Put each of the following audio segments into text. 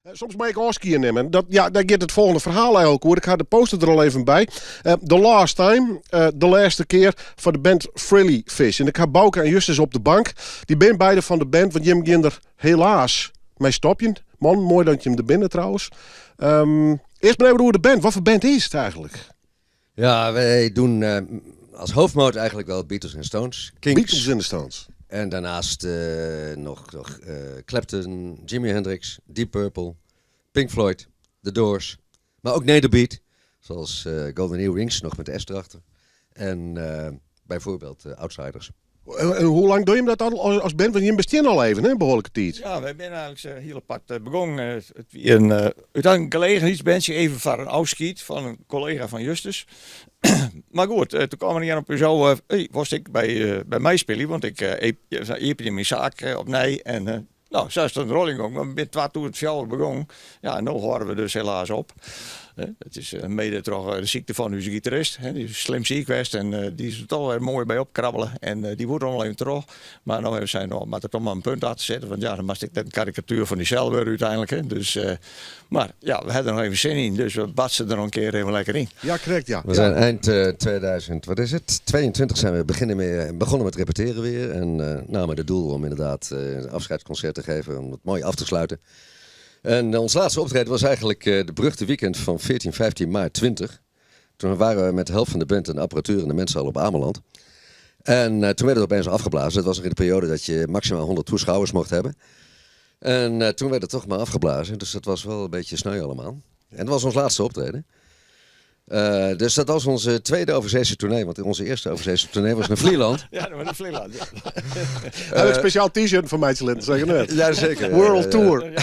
Soms mei ik ôfskie nimme. Dat, ja, dêr giet it folgjende ferhaal eigenlik oer. Ik ha de poster der al even by. The Last Time, de lêste kear foar de band Frilly Fish. En ik ha Bouke en Justus op de bank. Dy binne beide fan de band, want jim gean der helaas mei stopjen. Man, moai dat jim der binne trouwens. Earst mar even oer de band. Wat foar band is it eigenlik? Ja, wij doen als hoofdmoot eigenlijk wel Beatles en Stones. Kinks. Beatles en de Stones. En daarnaast nog Clapton, Jimi Hendrix, Deep Purple, Pink Floyd, The Doors. Maar ook Nederbeat, zoals Golden Earrings, nog met de S erachter. En bijvoorbeeld Outsiders. En hoe lang doe je dat al as band? Want jim bestean al even, hè, behoarlike tiid. Ja, wy binne eigenlik hiel apart begûn. It wie in úteinlik in gelegenheidsbandje, even foar in ôfskied fan in kollega fan Justus. Mar goed, doe kaam der ien op ús ôf, hey, wolst ek by my spylje? Want ik iepenje myn saak opnij en no, sa is it in rolling gong. We binne 2004 begûn. Ja, en no hâlde we dus helaas op. Dat is mede troch de sykte fan ús gitarist. Dy is slim siik west en dy is der toch wer moai by opkrabbele. En dy woe noch wol even troch. Mar no hawwe we sein, no moat der toch mar in punt achter sitte. Want ja, dan moatst ek net in karikatuer fan dysels wurde úteinlik. Hè. Dus, mar ja, we hawwe der noch even sin yn. Dus we batse der noch in kear even lekker yn. Ja, krekt, ja. We zijn eind 2000, wat is het? 22 zijn we begonnen met repeteren weer. En nou, met het doel om inderdaad een afscheidsconcert te geven, om het mooi af te sluiten. En ons laatste optreden was eigenlijk de beruchte weekend van 14, 15 maart 20. Toen waren we met de helft van de band en de apparatuur en de mensen al op Ameland. En toen werd het opeens afgeblazen. Het was nog in de periode dat je maximaal 100 toeschouwers mocht hebben. En toen werd het toch maar afgeblazen. Dus dat was wel een beetje sneu allemaal. En dat was ons laatste optreden. Dus dat was onze tweede overzeese tournee. Want onze eerste overzeese tournee was naar Vlieland. Ja, dat was naar Vlieland. Ja. Heb ik spesjaal t-shirt fan meitsje litten, zeg net. Ja, zeker. World Tour.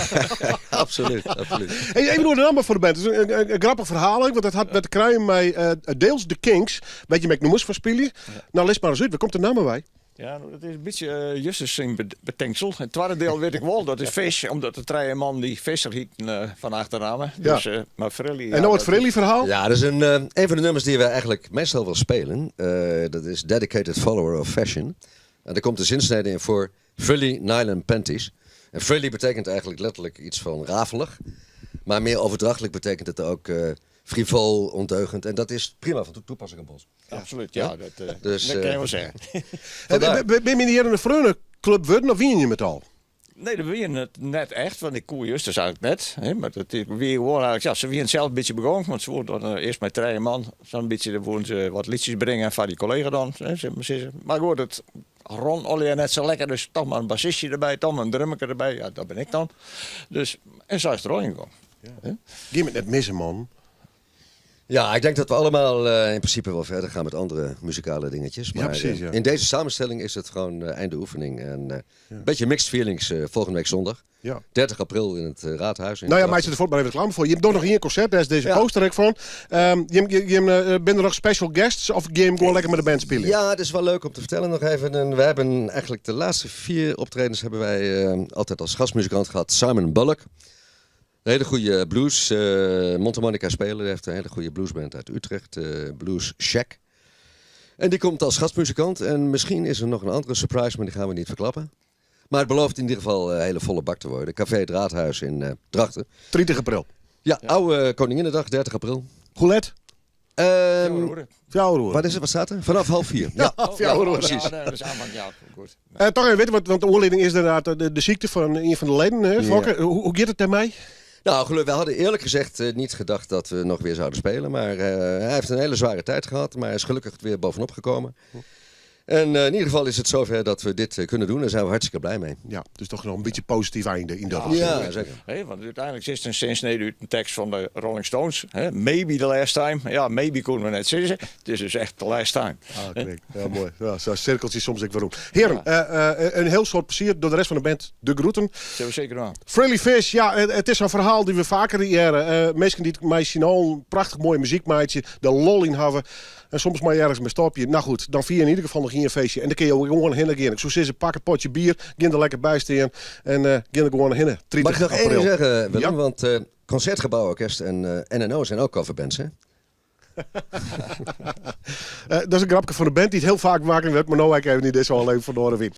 Absoluut, absoluut. Hey, even oer de namme fan de band. It is in grappich ferhaal, want dat hat te krijen mei deels de Kinks, wêr't jim ek nûmers foar spylje. No, lis mar ris út, wêr komt de namme wei? Ja, no, dat is in bytsje Justus syn betinksel. It twadde diel wit ik wol, dat is Fish, omdat de trije mannen dy Visser hieten fan achternamme. Dus, mar Frilly... En no it Frilly-ferhaal? Ja, dat is een van de nummers die we eigenlijk meestal wel spelen. Dat is Dedicated Follower of Fashion. En daar komt de zinsnede in voor Frilly Nylon Panties. En frilly betekent eigenlijk letterlijk iets van rafelig. Maar meer overdrachtelijk betekent het ook frivol, ondeugend. En dat is prima van toepassing op ons. Absoluut, ja. Dat, Dus, dat kin je wol sizze. Vandaar. Binne jim hjir in de freonenklup wurden of wiene jim it al? Nee, dat wiene it net echt, want ik koe Justus eigenlik net. Hè, mar dat wie gewoan eigenlik, ja, se wiene sels in bytsje begûn, want se woene dan earst mei trije man, sa'n bytsje, dan woene se wat lietsjes bringe foar dy kollega dan, hè, sil ik mar sizze. Mar goed, it rûn allegear net sa lekker, dus toch mar in bassistje derby, toch mar in drummerke derby, ja, dat bin ik dan. Dus, en sa is it rôljen gong. Gean jim it net misse, man. Ja, ik denk dat we allemaal in principe wel verder gaan met andere muzikale dingetjes. Maar precies, ja. in deze samenstelling is het gewoon einde oefening. En een beetje mixed feelings volgende week zondag. 30 april in het Raadhuis. In Nou ja, Drachten. meitsje der fuort mar even reklame foar. Jim dogge noch ien konsert, dêr is dizze poster ek fan. Jim, binne der noch special guests of gean jim gewoan lekker mei de band spyljen? Ja, het is wel leuk om te vertellen nog even. En we hebben eigenlijk de laatste 4 optredens hebben wij altijd als gastmuzikant gehad Simon Bullock. Een hele goede blues mondharmonica speler. Hij heeft een hele goede bluesband uit Utrecht, Blues Shack. En die komt als gastmuzikant. En misschien is er nog een andere surprise, maar die gaan we niet verklappen. Maar het belooft in ieder geval een hele volle bak te worden. Café Het Raadhuis in Drachten. 30 april. Ja, oude Koninginnedag, 30 april. Hoe let? Fjouwer oere. 4 oere. Wat is het? Wat staat er? Vanaf half vier. Ja, 4 oere. Precies. Ja, nee, dat is aanvang, ja, goed. Toch even weten, want de oanlieding is inderdaad de ziekte van een van de leden, hè, Fokke. Hoe gaat het daarmee? Nou, gelukkig, we hadden eerlijk gezegd niet gedacht dat we nog weer zouden spelen. Maar hij heeft een hele zware tijd gehad, maar hij is gelukkig weer bovenop gekomen. En in ieder geval is het zover dat we dit kunnen doen. Daar zijn we hartstikke blij mee. Ja, dus toch nog een beetje positief einde in dat opzicht. Ja, zeker. Hey, want uiteindelijk is het een zinsnede uit een tekst van de Rolling Stones. Hè? Maybe the last time. Ja, maybe konden we net zeggen. Het is dus echt the last time. Ah, kijk. Ja, mooi. Ja, zo'n cirkeltje soms ik waarom. Heren, een heel soad plezier door de rest van de band de groeten. Zullen we zeker doen. Frilly Fish, ja, het is een ferhaal dy't we faker hearre. Minsken dy't mei syn allen prachtich moaie muzyk meitsje, de lol yn hawwe. En soms mar ergens mei stopje. Nou goed, dan fier je in ieder gefal noch ien feestje. En dan kinne jo gewoan hinne gean. Ik soe sizze, pak in potsje bier, gean der lekker by stean. En gean der gewoan hinne. 30 Mag ik noch één april. ding zeggen, Willem? Ja. Want Concertgebouworkest en NNO zijn ook coverbands, hè? Dat is in grapke fan de band dy't hiel faak makke wurdt, mar no ek even yn dizze ôflevering fan de Oare Wyn.